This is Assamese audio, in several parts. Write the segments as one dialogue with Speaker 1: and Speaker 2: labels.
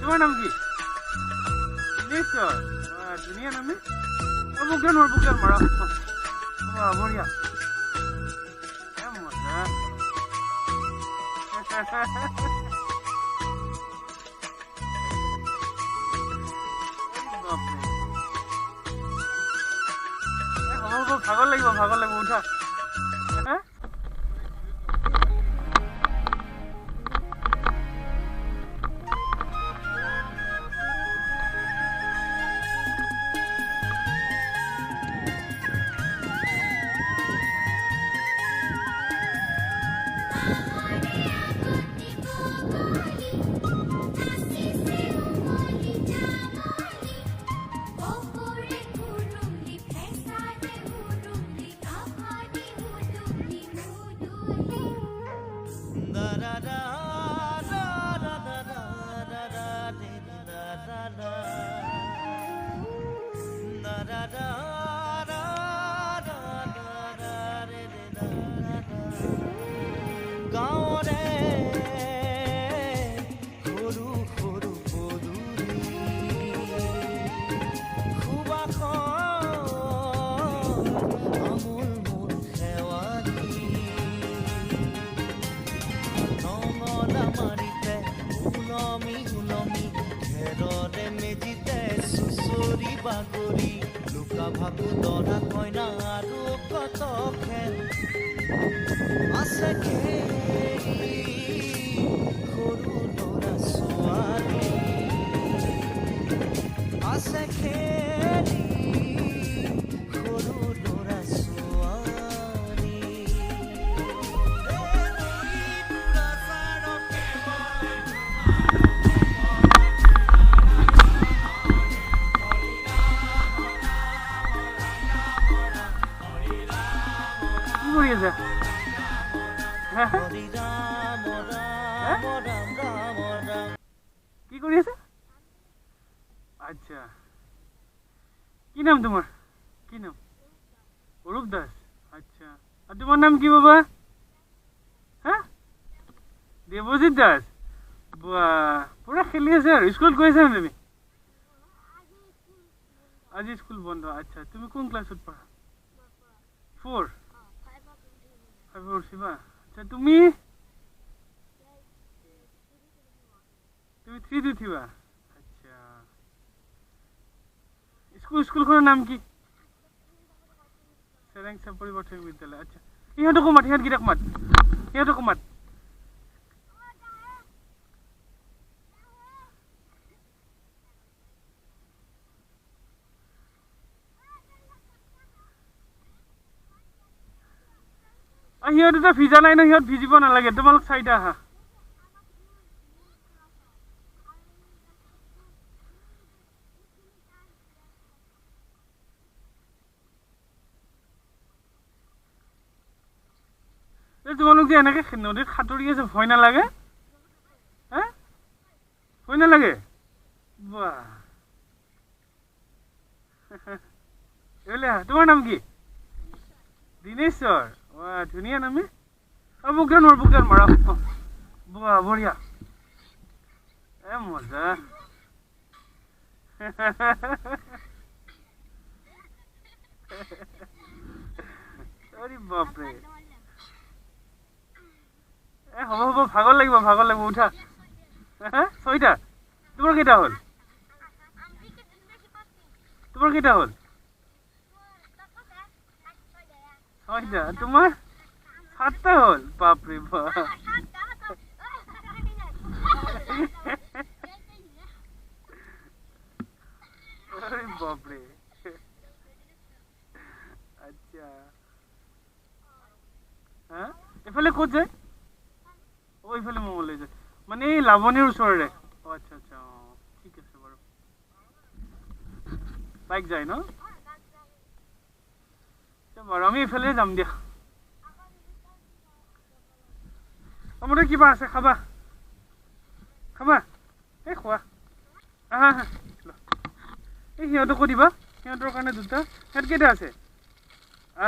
Speaker 1: তোমাৰ নাম কি? দিনেশ্বৰ। ধুনীয়া নাম। বুকজন মাৰ, বুকজন মাৰা। বঢ়িয়া, মজা। হ'ব হ'ব, ভাগৰ লাগিব, ভাগৰ লাগিব, উঠা।
Speaker 2: ভাবু দৰা কইনা আৰু কত খেল আছে খেলি, সৰু ল'ৰা ছোৱালী আছে খেলি, সৰু ল'ৰা ছোৱালী।
Speaker 1: কি কৰি আছে? কি কৰি আছে? আচ্ছা, কি নাম তোমাৰ? কি নাম? অৰূপ দাস। আচ্ছা, আৰু তোমাৰ নাম কি বাবা? হা, দেৱজিৎ দাস। বাহ, পুৰা খেলি আছে আৰু। স্কুলত গৈ আছা তুমি? আজি স্কুল বন্ধ। আচ্ছা, তুমি কোন ক্লাছত পঢ়া? ফ'ৰ, ফাইভত উঠিবা। আচ্ছা, তুমি তুমি থ্ৰীত উঠিবা। আচ্ছা, স্কুলখনৰ নাম কি? চেৰেং চাপৰি প্ৰাথমিক বিদ্যালয়। আচ্ছা, ইহঁতকো মাত, সিহঁতকেইটাক মাত, সিহঁতকো মাত। সিহঁত দুটা ভিজা নাই ন, সিহঁত ভিজিব নালাগে। তোমালোক চাৰিটা আহা। তোমালোক যে এনেকে নদীত সাঁতুৰি আছে, ভয় নালাগে? হা, ভয় নালাগে? বাহ, এইফালে আহা। তোমাৰ নাম কি? দিনেশ্বৰ। বাহ, ধুনীয়া নাম। বুকজন মাৰ, বুকজন মাৰা। বাহ, বঢ়িয়া, এ মজা। আৰে বাপৰে, এ হ'ব হ'ব, ভাগৰ লাগিব, ভাগৰ লাগিব, উঠা। ছয়টা। তোমাৰ কেইটা হ'ল? তোমাৰ কেইটা হ'ল? ছয়টা। তোমাৰ সাতটা হ'ল। বাপৰে বাপ। আৰে বাপৰে। আচ্ছা, হা, এইফালে ক'ত যায়? অ, এইফালে মঙ্গলদৈ যায়, মানে এই লাৱনীৰ ওচৰেৰে। অ, আচ্ছা আচ্ছা, অ, ঠিক আছে বাৰু। বাইক যায় ন? বাৰু, আমি এইফালে যাম দিয়া। মোৰ কিবা আছে, খাবা? খাবা? এই খোৱা, আহা আহা। এই সিহঁতকো দিবা, সিহঁতৰ কাৰণে দুটা। সিহঁত কেইটা আছে?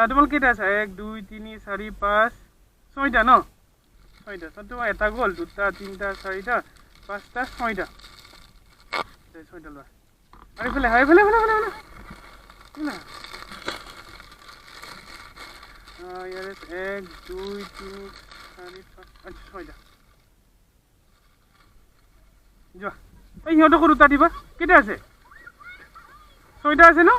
Speaker 1: তোমালোক কেইটা আছে? 1 2 3 4 5 6টা ন? 6টা। তোমাৰ এটা গ'ল, 2টা 3টা 4টা 5টা 6টা। আচ্ছা, ছয়টা লোৱা। আৰু এইফালে আহা, এইফালে, এইফালে, এইফালে, এইফালে, এইফালে আহা। ইয়াৰে 1, 2, 3, 4, 5, আচ্ছা, ছয়টা। যোৱা, এই সিহঁতকো দুটা দিবা। কেইটা আছে? ছয়টা আছে ন?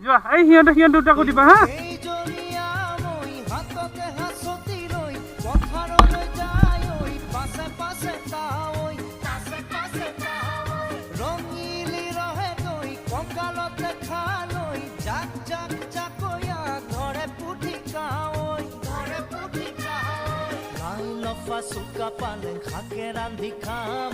Speaker 1: যোৱা, এই সিহঁত দুটাকো দিবা। হা,
Speaker 2: এইজনীয়া মই হাততে হাঁচতি লৈ পথাৰলৈ যায় ঐ, পাছে পাছে তাৱৈ, পাছে পাছে তাৱৈ। ৰঙিলী ৰহে গৈ কঁকালতে খালৈ, জাক জাক জাকৈয়া ধৰে পুঠি কাৱৈ, ধৰে পুঠি কাৱৈ। লাই লফা চুকা পালেং শাকে ৰান্ধি খাম।